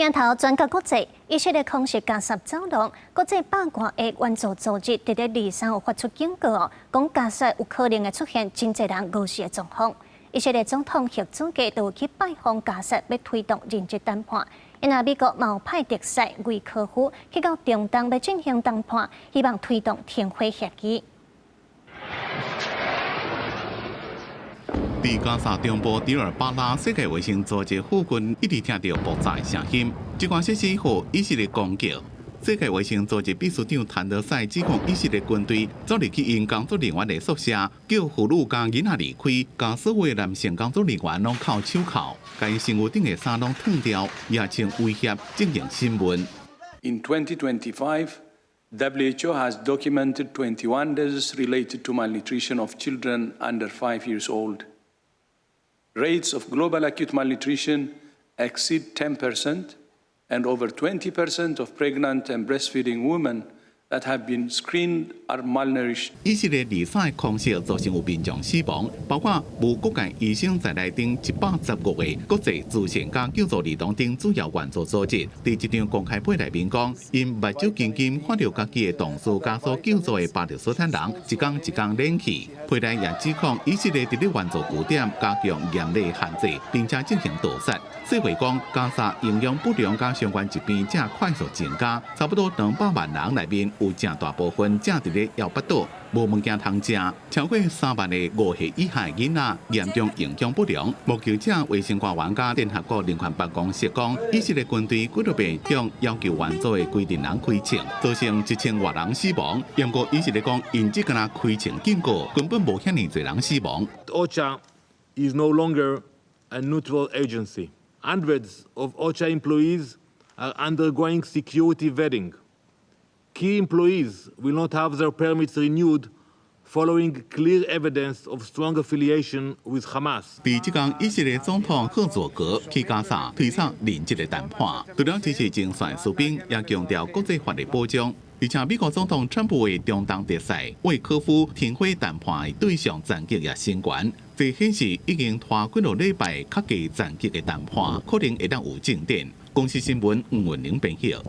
鏡頭轉到國際，以色列空襲加薩走廊，國際百外个援助組織佇咧二三號發出警告，講加薩有可能會出現真濟人餓死的狀況。以色列總統赫佐格都去拜訪加薩，欲推動人質談判。因為美國嘛派特使魏科夫去到中東，欲進行談判，希望推動停火協議。佇加薩中部迪爾巴拉世界衛生組織附近，一直聽著爆炸的聲音。這款設施予以色列攻擊。世界衛生組織秘書長譚德塞指控以色列軍隊走入去𪜶工作人員的宿舍，叫婦女佮囡仔離開，共所有男性工作人員攏銬手銬，共𪜶身軀頂的衫攏脫掉，也稱威脅進行審問。 In 2025, WHO has documented 21 deaths related to malnutrition of children under 5 years old. Rates of global acute malnutrition exceed 10%, and over 20% of pregnant and breastfeeding women that have been screened are malnourished. 以色列二三空襲造成有民眾死亡，包括無國界醫生在內等115個國際慈善佮救助兒童等主要援助組織，佇一張公開批內面講，𪜶目睭緊緊看著家己的同事佮所救助的巴勒斯坦人，一工一工冷去。批內也指控以色列佇咧援助據點加強嚴厲限制，並且進行屠殺。世衛講，加薩營養不良佮相關疾病正快速增加，差不多200萬人內面有誠大部分正佇咧枵腹肚，無物件通食，超過3萬个5歲以下囡仔嚴重營養不良。目擊者、衛生官員佮聯合國人權辦公室講，以色列軍隊幾落遍向要求援助的規定人開槍，造成1000外人死亡。毋過以色列講，𪜶只敢若開槍警告，根本無遐爾濟人死亡。 OCHA is no longer a neutral agency. Hundreds of OCHA employees are undergoing security vetting. Key employees will not have their permits renewed following clear evidence of strong affiliation with Hamas. 佇這工，以色列總統赫佐格去加薩推動人質的談判，除了支持前線士兵，也強調國際法的保障。而且美國總統川普的中東特使魏科夫停火談判的對象層級也升懸，這顯示已經拖幾落禮拜較低層級的談判，可能會當有進展。公視新聞吳文玲編譯。